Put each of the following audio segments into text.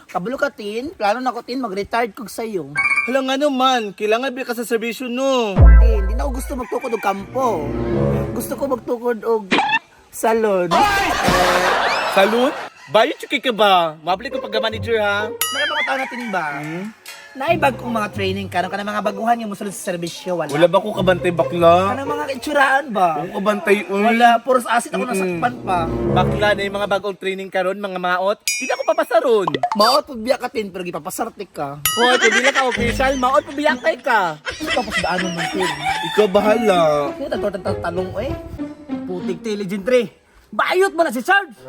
Kabalo ka, Tin. Plano na ko, Tin, mag-retired kog sayo. Hala nga naman, kailangan ba ka sa serbisyo no? Tin, di na ako gusto magtukod og kampo. Gusto ko magtukod og salon. Salon? Bayot yung ka ba? Mabalik ko pagka-manager ha? Mga tao natin ba? Naibag kong mga training karon kanang mga baguhan yung musulod sa serbisyo wala. Wala ba ko kabantay bakla? Kanang mga itsuraan ba? Ako kabantay uy. Wala, puros acid ako nasakpan pa. Bakla na yung mga bagong training karon, mga maot. Di na ako papasaron. Maot pud biya ka, Tin, pero gipapasartik ka. Hoy, kung di na ka official, maot pabiyakay ka. Tapos daanon man, Tin. Ikaw bahala. Kaya tatlo talong eh. Putik ti Legend 3. Bayot mo na si Sarge!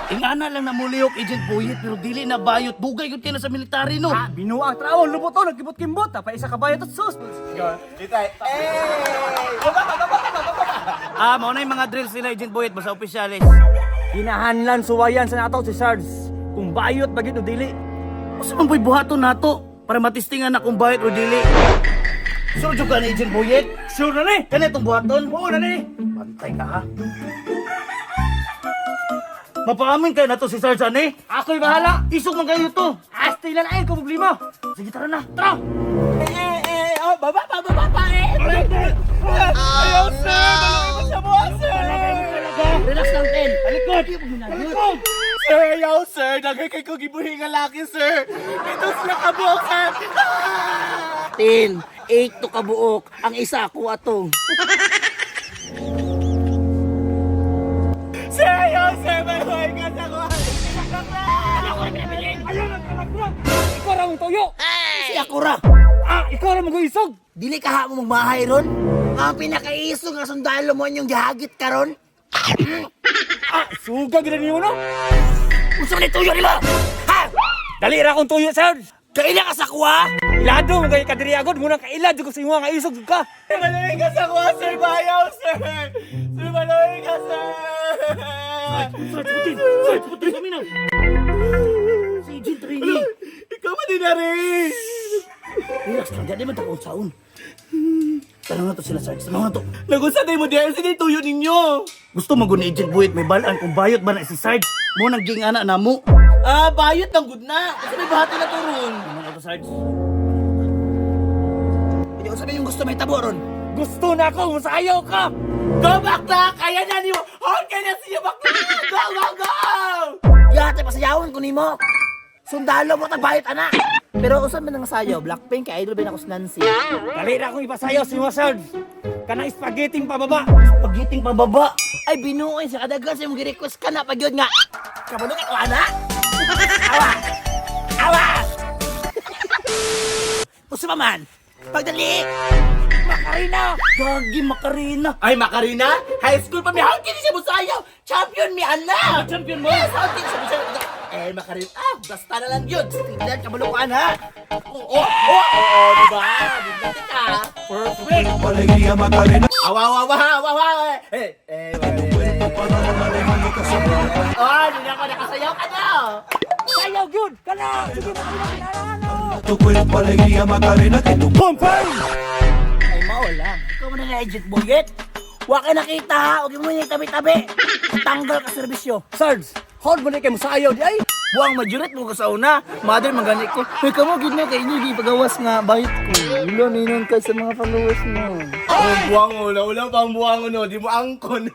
Ingana lang na mulihok Agent Boyet pero dili na bayot. Dugay gyud kay na sa military no. Ah, binuang traon, lubot to, nagkibot-kimbot, pa isa ka bayot at sus. Ah, mao na yung mga drills nila Agent Boyet basta opisyalis. Ginahanlan suwayan sa nato si Sarge. Kung bayot ba gyud o dili. Usa man po'y buhaton nato para matistingan na kung bayot o dili. Sure jud ka ni Agent Boyet? Sure na ni. Kani itong buhaton? Oo na ni. Bantay ka ha. Mapaamin kayo na to si Sarge ani? Ako'y bahala. Isog man kayo to. Asti lang ay ko problema. Sige tara na, tara. Eh, oh, baba pa, baba pa eh. Ayaw sir! Malaki mo siya mo, sir! Relax lang, Tin. Talikod. Talikod. Sir, ayaw sir! Dagay kay kong gibuhi nga laki sir! Ito sila kabuok sir! Tin, 8 to kabuok. Ang isa ako ato. Sir, ayaw sir! Malaki ka sa kuha! Ayaw ang kalaglag. Ikaw ra mong tuyo. Si ako ra. Ah, ikaw ra mong isog. Dili ka ha mo magmahay ron. Ang pinakaisog nga sundalo mo yung gihagit karon. Ah, suga gid niyo no. Unsa man tuyo nimo? Ha? Dali ra akong tuyo, Sarge. Kaila ka sa kuha? Ilado mo kay kadiri agod muna ka ilad jud ko sa imo nga isog jud ka. Malaki ka sa kuha sir! Bayaw sir! Sir, malaki ka sir! Sarge Putin, Sarge Putin kami na. Si Agent Rini. Ikaw man din na rin! Relax lang, di man ta kung saon. Tanong na to sila Sarge, tanong na to. Nagusa tayo mo diyan sa tuyo ninyo! Gusto mo ni Agent Boyet may balaan kung bayot ba na si Sarge. Mo nang giingana na mo. Ah, bayot lang good na! Kasi may bahati na to ron! Ano na to Sarge? Hindi unsa man yung gusto may tabo ron. Gusto na ako, musayaw ka. Go bakla! Kaya na niyo! Hold kaya na siya bakla! Go, go, go! Yate pasayawon ko nimo. Sundalo mo tag bayot ana. Pero unsa man ang sayo? Blackpink kay idol ba na ako si Nancy. Dali ra akong ipasayaw si mo, Sarge. Kanang spaghetti pababa. Pagiting pababa. Ay binuoy sa kadagan sa imong gi-request ka na pagyud nga. Kabalo ka ko ana. Awa. Awa. Usa pa man. Pagdali. Makarina! Gagi, Makarina! Ay, Makarina! High school pa mi! How can siya musayaw? Champion mi, anak! Champion mo? Yes, how can siya musayaw? Eh, Makarina, ah, basta na lang yun. Tignan kabalo ka ana. Oo, diba? Bigla ka. Perfect! Alegría Macarena, Awa, awa, awa, awa, awa. Eh, eh, eh, eh. para manejando que se Oh, hindi na ako nakasayaw ka na. Sayaw gyud. Kana sige mo kana. Tu cuerpo alegría Macarena, que tu Confirm. Ay mao lang. Ikaw man na Agent Boyet. Wa ka nakita ha, huwag mo yung tabi-tabi. Tanggal ka serbisyo. Sarge, hold mo na kay musayaw di ay. Buang majurit mo ko sa una. Mother magani ko. May kamo gid na kay inyo gipagawas nga bayot ko. Ulo ninon ka sa mga followers mo. Oh, buwango, wala, wala pang buwango, no. Di mo angkon.